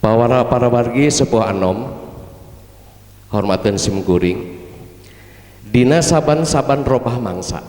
Para para wargi sepuh anom hormateun sim kuring, dina saban-saban robah mangsa,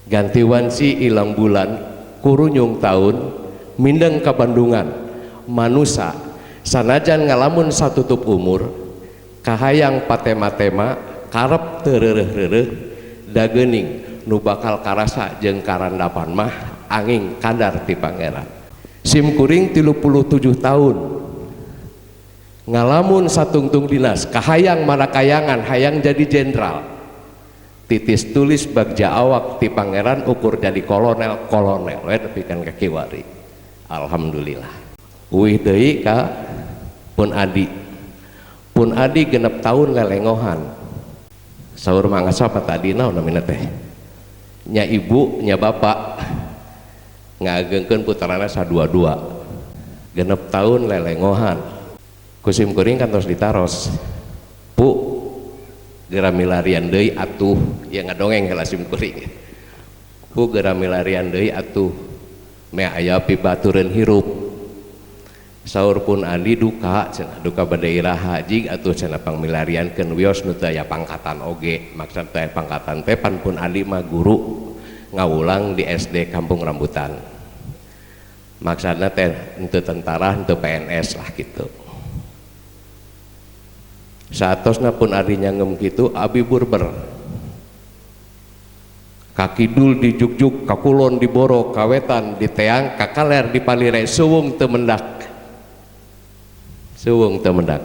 ganti wanci ilang bulan, kurunyung tahun, mindeng kabandungan manusa sanajan ngalamun satutup umur, kahayang patema-tema, karep teu reureuh-reureuh, dageuning nu bakal karasa jeung karandapan mah angin kadar ti Pangeran. Sim kuring 37 tahun ngalamun satungtung dinas, kahayang marakayangan, hayang jadi jenderal, titis tulis bagja awak ti Pangeran ukur jadi kolonel, kolonel we nepi ka kiwari. Alhamdulillah. Uih deui ka pun adi, pun adi 6 tahun lelengohan. Saur Mang Asap tadi naon namina teh, nya ibu nya bapak ngagengkeun putrana sadua-dua, 6 tahun lelengohan. Kusim kuring kantos ditaros, pu geura milarian deui atuh, ya ngadongeng heula sim kuring, pu geura milarian deui atuh, meh aya pibatureun hirup. Saur pun adi duka cenah, duka bade iraha jig atuh cenah pangmilariankeun wios nu teu aya pangkatan oge, maksud teu aya pangkatan teh pan pun adi mah guru ngawulang di SD Kampung Rambutan, maksudna teh henteu tentara henteu PNS lah gitu. Saatosna pun adi nyanggem kitu abi burber, kakidul di Jugjuk, kakulon di Boro, kawetan di Teang, kakaler di Palire, suwung teu mendak, suwung teu mendak.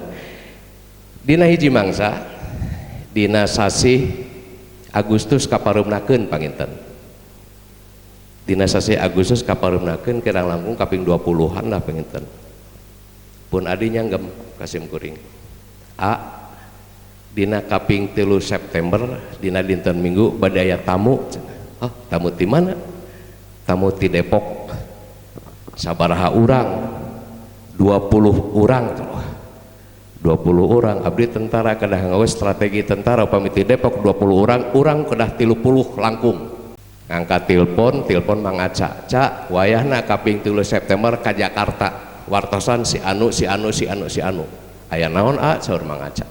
Dina hiji mangsa dina sasih Agustus kaparumnakeun panginten, dina sasih Agustus kaparumnakeun kirang langkung kaping 20-an lah panginten. Pun adi nyanggem kasim kuring, a dina kaping 3 September dina dinten Minggu bade aya tamu. Oh, tamu ti mana? Tamu ti Depok. Sabaraha urang? 20 urang. 20 urang. Abdi tentara kedah ngawe strategi tentara, upami ti Depok 20 urang, urang kedah 30 langkung. Ngangkat telepon, telepon Mang Aca. Ca, wayahna kaping 3 September ka Jakarta. Wartosan si anu, si anu, si anu, si anu. Aya naon a? Saur Mang Aca.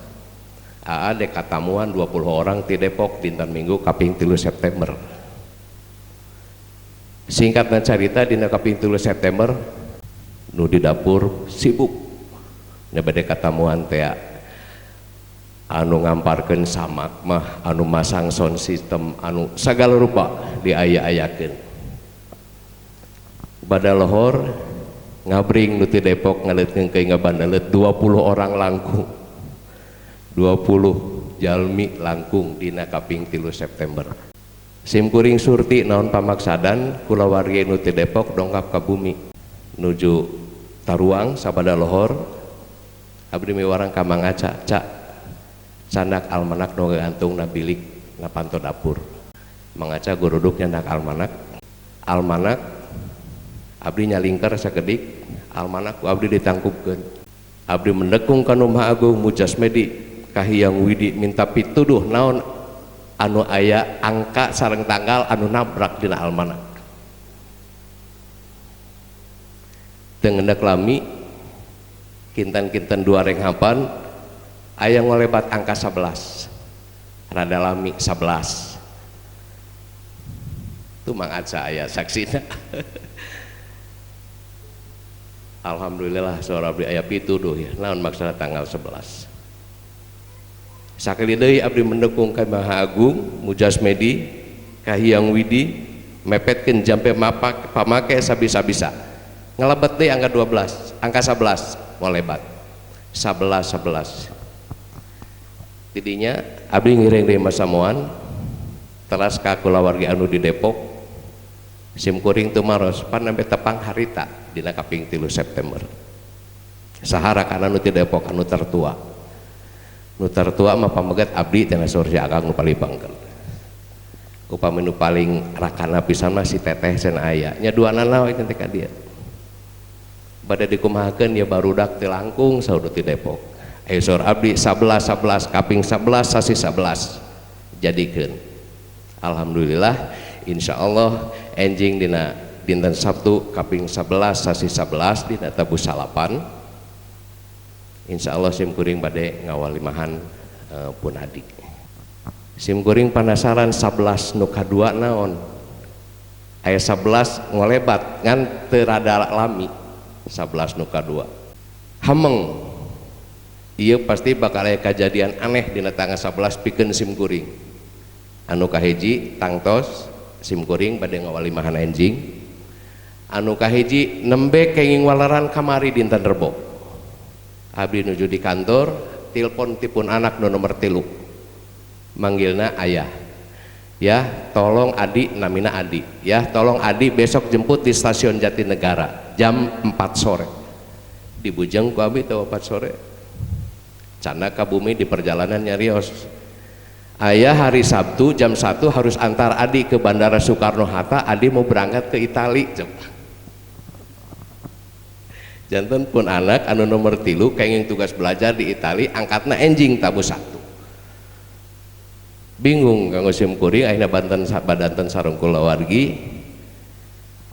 Aa dek katamuan 20 orang ti Depok dinten Minggu kaping 3 September. Singkatna carita dina kaping 3 September nu di dapur sibuk nya bade katamuan teh anu ngamparkeun samak mah, anu masang sound system, anu sagala rupa diaya-ayakeun. Bada lohor ngabring nu ti Depok ngaleutkeun ke ngabandalet 20 orang langkung, 20 jalmi langkung dina kaping 3 September. Sim kuring surti naon pamaksadan kulawargi nu ti Depok dongkap ka bumi nuju Taruang sabada lohor. Abdi miwarang ka Mang Aca, ca candak almanak nu gantung na bilik na panto dapur. Mang Aca guruduk nyandak almanak, almanak abdi nyalingkar sakedik, almanak ku abdi ditangkupkeun. Abdi mendekung ka Nu Maha Agung Mujasmedi Kahiyang Widi minta pituduh naon anu aya angka sareng tanggal anu nabrak dina almanak. Teu ngendek lami kinten-kinten dua renghapan aya ngolebat angka 11, rada lami 11. Tuh Mang Aca aya saksina. Alhamdulillah saur abdi aya pituduh ya naon maksudna tanggal 11. Sakali deui abdi mendukung ka Maha Agung Mujasmedi Kahiyang Widi mepetkeun jampe mapak pamake sabisa-bisa. Ngalebet deui angka 12, angka 11 molebat. 11 11. Tidinya abdi ngiring deui masamuan teras ka kulawargi anu di Depok. Sim kuring teu maros pan sampe tepang harita dina kaping 3 September. Sahara kana nu ti Depok anu tertua. Nu tertua mah pamegat abdi teh saur si akang nu palibangkeun. Upami nu paling rakana pisan mah si teteh cenah aya. Nya duanana we teh ka dieu. Bade dikumahakeun ya barudak teu langkung saur ti Depok. Ayo saur abdi 11 11 kaping 11 sasi 11 jadikeun. Alhamdulillah insyaallah enjing dina dinten Sabtu kaping 11 sasi 11 dina tabu salapan. Insya Allah sim kuring bade ngawalimahan pun adik. Sim kuring penasaran 11 nu kadua naon. Aya 11 ngolebat ngan teu rada lami 11 nu kadua. Hameng ieu pasti bakal aya kajadian aneh dina tanggal 11 pikeun sim kuring. Anu kahiji tangtos sim kuring bade ngawalimahan enjing. Anu kahiji nembe kenging waleran kamari dinten Rebo. Abdi nuju di kantor, tilpon tipun anak nu nomor 3. Manggilna ayah. Ya, tolong Adi, namina Adi. Ya, tolong Adi besok jemput di stasiun Jatinegara jam 4 sore. Dibujeng ku abi teh 4 sore. Canda ka bumi di perjalanan nyarios. Ayah hari Sabtu jam 1 harus antar Adi ke Bandara Soekarno-Hatta, Adi mau berangkat ke Itali. Coba. Janten pun anak anu nomor 3 kenging tugas belajar di Itali angkatna enjing tabu 1. Bingung kanggo sim kuring akhirna banten badanten sareng kulawargi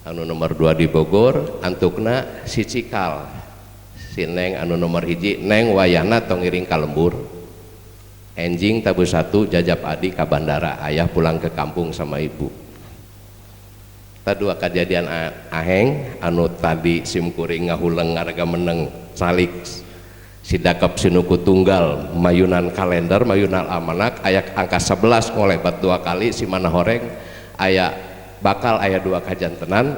anu nomor 2 di Bogor antukna si Cikal si Neng anu nomor 1 Neng wayahna tong ngiring ka lembur enjing tabu 1 jajap Adi ka bandara ayah pulang ke kampung sama ibu. Ta dua kejadian aheng anu tadi sim kuring ngahuleng ngarga meneng calik sidakep sinuku tunggal mayunan kalender mayunan almanak aya angka 11 ngolebat 2 kali si mana horeng aya bakal aya 2 kajantenan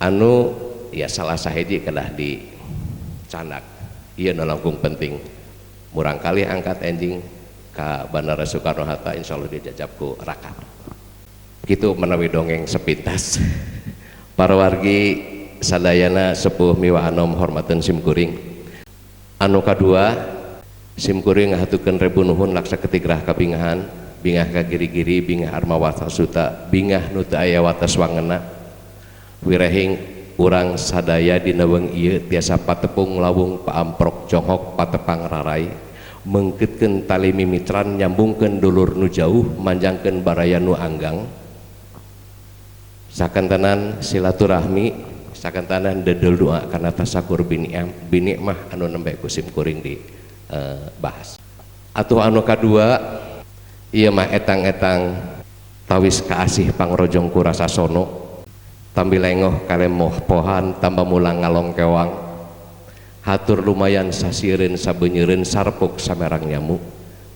anu ya salah sahiji kedah di candak ieu nu langkung penting murang kali angkat enjing ka Bandara Soekarno Hatta insyaallah dijajab ku raka. Gitu menawi dongeng sepintas. Para wargi sadayana sepuh miwa anom hormateun sim kuring. Anu kadua sim kuring ngahatukeun rebu nuhun laksa ketigrah kabingahan, bingah ka giri-giri, bingah arma watasuta, bingah nu teu aya wates wangena. Wirehing urang sadaya dina weung ieu tiasa patepung lawung paamprok jonghok patepang rarai, meungkeutkeun tali mimitran nyambungkeun dulur nu jauh, manjangkeun baraya nu anggang. Sakantenan silaturahmi, sakantenan dedel doa kana tasakur binikmah anu nembe ku sim kuring di bahas. Atuh anu kadua ieu mah etang-etang tawis kaasih pangrojong ku rasa sono, tambi lengoh kalemoh pohan tambah mulang ngalongkewang, hatur lumayan sasireun sabenyeureun sarpuk samerang nyamu,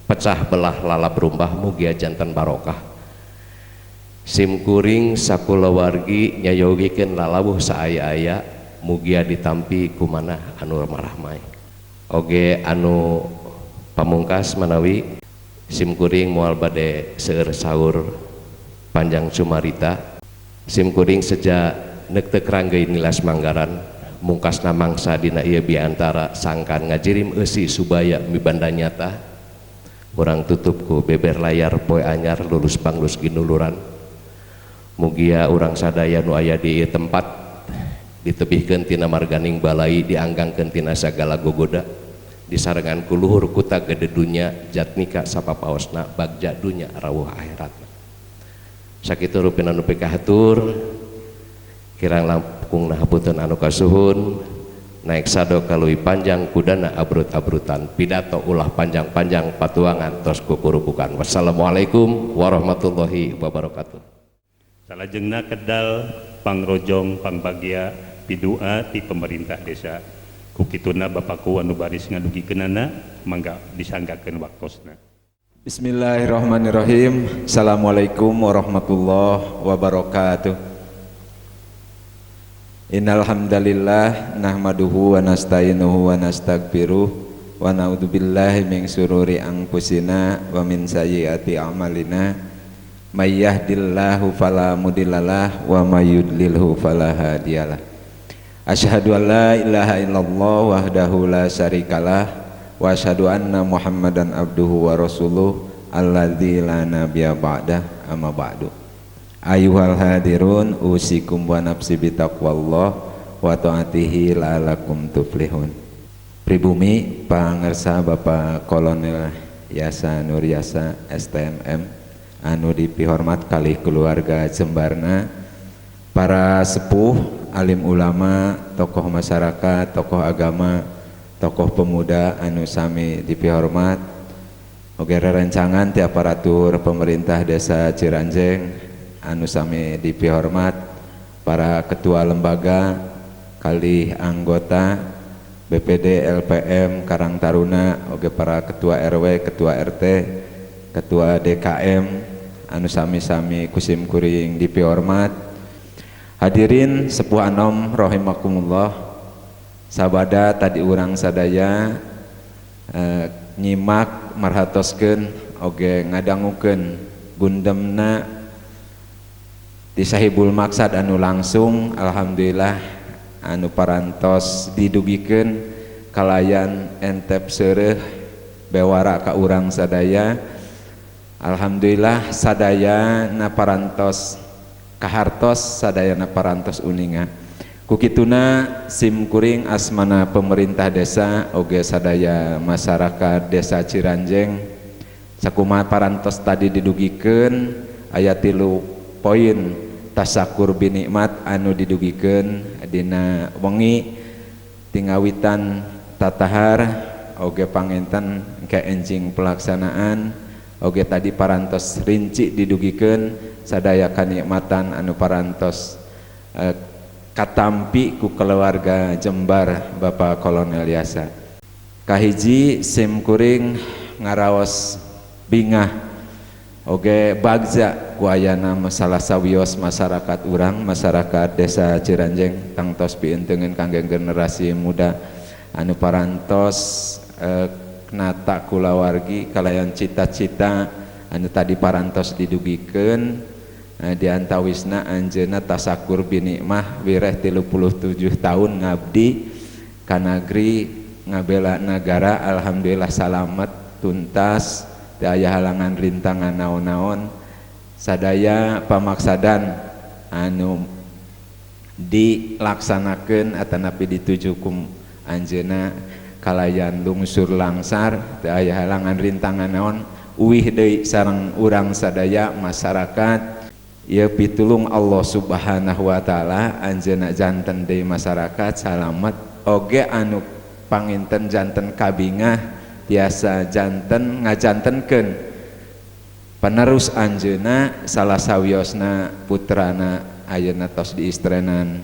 pecah belah lalap rumbah mugia janten barokah. Sim kuring sakulawargi nyayogikeun lalawuh saaya-aya mugia ditampi kumanah anu marahmai. Oge anu pamungkas manawi sim kuring moal bade seueur saur panjang cumarita. Sim kuring seja neukteuk ranggei nilas manggaran mungkasna mangsa dina ieu biantara sangkan ngajirim eusi subaya mibanda nyata. Urang tutup ku beber layar poe anyar lulus panglus ginuluran. Mugia urang sadaya nu aya di ieu tempat ditebihkeun tina marganing balai dianggangkeun tina sagala gogoda disarengan ku luhur kuta gede dunya jatmika sapapaosna bagja dunya rawuh akhiratna. Sakitu rupina nu pikahatur kirang langkung hapunten anu kasuhun naik sado kalui panjang kudana abrut-abrutan pidato ulah panjang-panjang patuangan tos kukurubukan. Wassalamualaikum warahmatullahi wabarakatuh. Salajengna kedal pangrojong pangbagia pidua ti pemerintah desa. Kukituna bapakku anu baris ngadugikeunana mangga disanggakeun waktosna. Bismillahirrahmanirrahim. Assalamualaikum warahmatullahi wabarakatuh. Innal hamdalillah nahmaduhu wa nasta'inuhu wa nastaghfiruh wa na'udzubillahi min syururi anfusina wa min sayyiati a'malina. May yahdihillahu fala mudhillalah wa may yudlilhu fala hadiyalah. Asyhadu an la ilaha illallah wahdahu la syarikalah wa asyhadu anna Muhammadan abduhu wa rasuluh alladzi la nabiyya ba'dah amma ba'du. Ayuhal hadirun usikum wa nafsi bitaqwallah wa ta'atihi la'alakum tuflihun. Pribumi pangersa Bapak Kolonel Yasa Nur Yasa STMM anu dipihormat kali keluarga jembarna, para sepuh, alim ulama, tokoh masyarakat, tokoh agama, tokoh pemuda anu sami dipihormat, oge rerencangan ti aparatur pemerintah desa Ciranjeng anu sami dipihormat, para ketua lembaga kali anggota BPD LPM Karang Taruna, oge para ketua RW, ketua RT, ketua DKM anu sami-sami kusim kuring dipihormat. Hadirin sepuh anom rahimakumullah, sabada tadi urang sadaya nyimak marhatoskeun oge ngadangukeun gundemna di sahibul maksad anu langsung, alhamdulillah anu parantos didugikeun kalayan entep seureuh bewara ka urang sadaya. Alhamdulillah sadaya na parantos kahartos, sadayana parantos uninga. Kukituna sim kuring asmana pemerintah desa oge sadaya masyarakat desa Ciranjeng, sakumaha parantos tadi didugikeun aya 3 poin tasakur binikmat anu didugikeun dina wengi tingawitan tatahar oge panginten ke enjing pelaksanaan oge tadi parantos rinci didugikeun sadaya kanikmatan anu parantos katampi ku keluarga Jembar Bapak Kolonel Yasa. Kahiji sim kuring ngaraos bingah oge bagja ku ayana masalah sawios masyarakat urang, masyarakat desa Ciranjeng tangtos pientengeun kangge generasi muda anu parantos nata kulawargi kalayan cita-cita anu tadi parantos didugikeun. Di antawisna anjeunna tasakur binikmah wireh 37 tahun ngabdi ka nagri ngabela nagara, alhamdulillah salamet tuntas teu aya halangan rintangan naon-naon, sadaya pamaksadan anu dilaksanakeun atanapi dituju ku anjeunna kalayan lungsur langsar teu aya halangan rintangan naon, uwih deui sareng urang sadaya masyarakat. Ieu pitulung Allah Subhanahu wa taala anjeunna janten deui masyarakat salamet oge anu panginten janten kabingah tiasa janten ngajantenkeun penerus anjeunna salah sawiosna putrana ayeuna tos diistrenan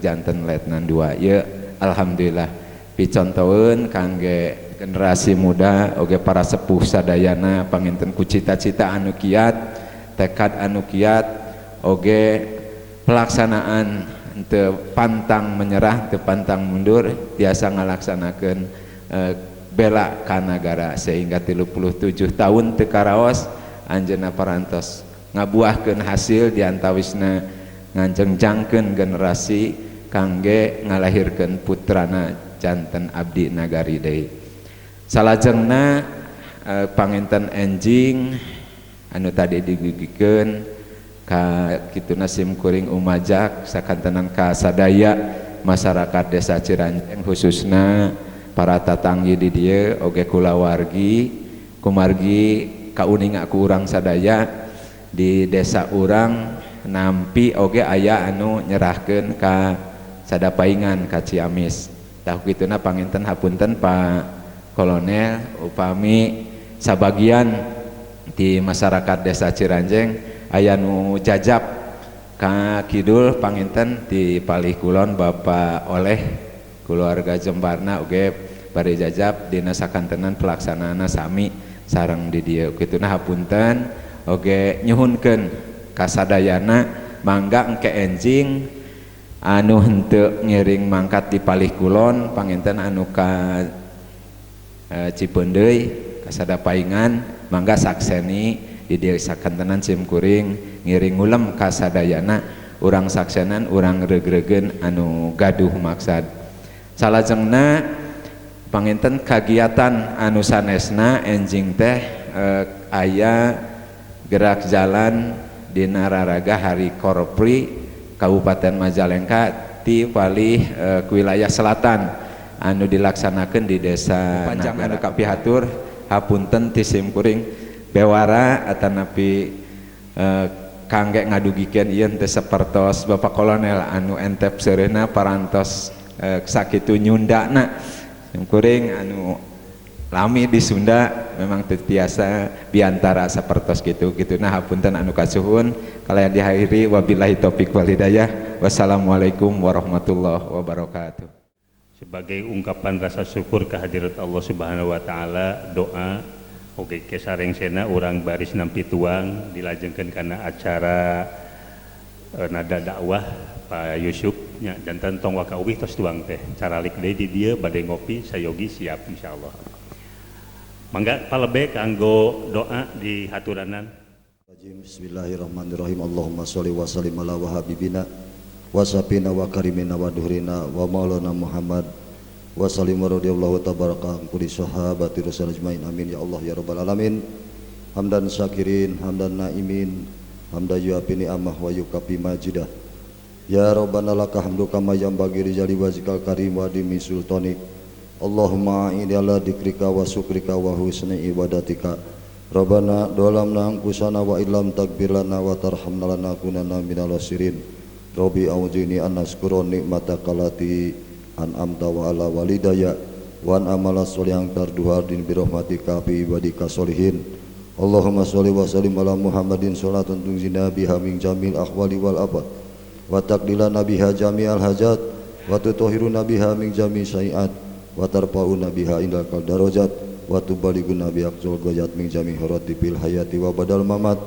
janten letnan 2. Ieu alhamdulillah picontoeun kangge generasi muda oge para sepuh sadayana panginten ku cita-cita anu kiat, tekad anu kiat oge pelaksanaan teu pantang menyerah, teu pantang mundur, tiasa ngalaksanakeun bela ka nagara sehingga 37 tahun teu karaos anjeunna parantos ngabuahkeun hasil diantawisna nganjengjangkeun generasi kangge ngalahirkeun putrana janten abdi nagari deui. Salajengna panginten enjing anu tadi digugikeun ka kituna sim kuring umajak sakantenan ka sadaya masyarakat desa Ciranjeng khususna para tatanggi di dieu oge kulawargi kumargi kauninga ku urang sadaya di desa urang nampi oge aya anu nyerahkeun ka sadapaingan ka Ciamis. Tah kituna panginten hapunten Pak Kolonel upami sabagian di masyarakat desa Ciranjeng aya nu jajab ka kidul panginten di palih kulon Bapak oleh keluarga Jembarna oge bari jajab dina sakantenan pelaksanaanna sami sareng di dieu. Kituna hapunten oge nyuhunkeun kasadayana mangga engke enjing anu henteu ngiring mangkat di palih kulon panginten anu ka Cipeundeuy kasadapaingan mangga sakseni di dieu sakantenan sim kuring ngiring ngulem kasadayana urang saksenan urang regregen anu gaduh maksad. Salajengna panginten kagiatan anu sanesna enjing teh aya gerak jalan dina raraga Hari Korpri Kabupaten Majalengka ti palih wilayah selatan anu dilaksanakeun di desa Panjang anu kapihatur hapunten ti sim kuring bewara atanapi kangge ngadugikeun ieu teh sapertos Bapak Kolonel anu entep seureuna parantos sakitu nyundana Kuring anu lami di Sunda memang teu tiasa biantara sapertos gitu gitu. Nah, hapunten anu kasuhun, kalian diakhiri, wabillahi taufik wal hidayah, wassalamualaikum warahmatullahi wabarakatuh. Sebagai ungkapan rasa syukur kehadirat Allah Subhanahu wa taala, doa oge ke sarengsena urang baris nampi tuang dilajengkeun kana acara nada dakwah Pak Yusuf nya. Janten tong waka uwih, tos tuang teh caralik deui di dieu, bade ngopi sayogi siap insyaallah. Mangga palebe kanggo doa di haturanan. Bismillahirrahmanirrahim. Allahumma sholli wa sallim ala wahabibina wa safina wa karimina wa duhrina wa maulana Muhammad wa sallim wa radhiyallahu tabaraka an kulli sahabati rasul ajmain. Amin ya Allah ya rabbal alamin. Hamdan syakirin, hamdan naimin, hamdan yuafi ni'amah wa yukafi majidah. Ya rabbana laka hamdu kama yanbaghi li jalali wajhikal karim wa dimi sultanik. Allahumma a'inni ala dzikrika wa syukrika wa husni ibadatika. Rabbana dzalamna anfusana wa illam taghfir lana wa tarhamna lanakunanna minal khasirin. Rabbi auzi'ni an askura nikmataka allati an'amta wa ala walidayya wa an amala sholihan tarduha din bi rahmatika fi ibadika sholihin. Allahumma sholli wa sallim ala Muhammadin sholatan tunjina biha min jamil ahwali wal afat wa taqdilana biha jami'al hajat wa tutahhiruna biha min jami' sayiat wa tarfa'una biha indakal darajat wa tubalighuna bi aqsal ghayat min jami' harati fil hayati wa badal mamat.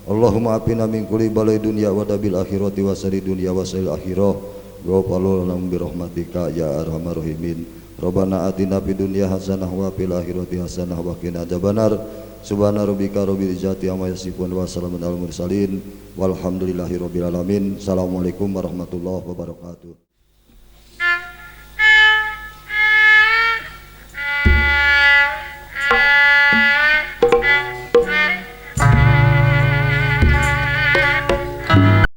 Allahumma afina min kulli balai dunya wa dabil akhirati wa sari dunya wa sari akhirah wa lana bi rahmatika ya arhamar rahimin. Rabbana atina fid dunya hasanah wa fil akhirati hasanah wa qina adzabannar. Subhana rabbika rabbil izzati amma yasifun wa salamun alal mursalin walhamdulillahi rabbil alamin. Assalamualaikum warahmatullahi wabarakatuh.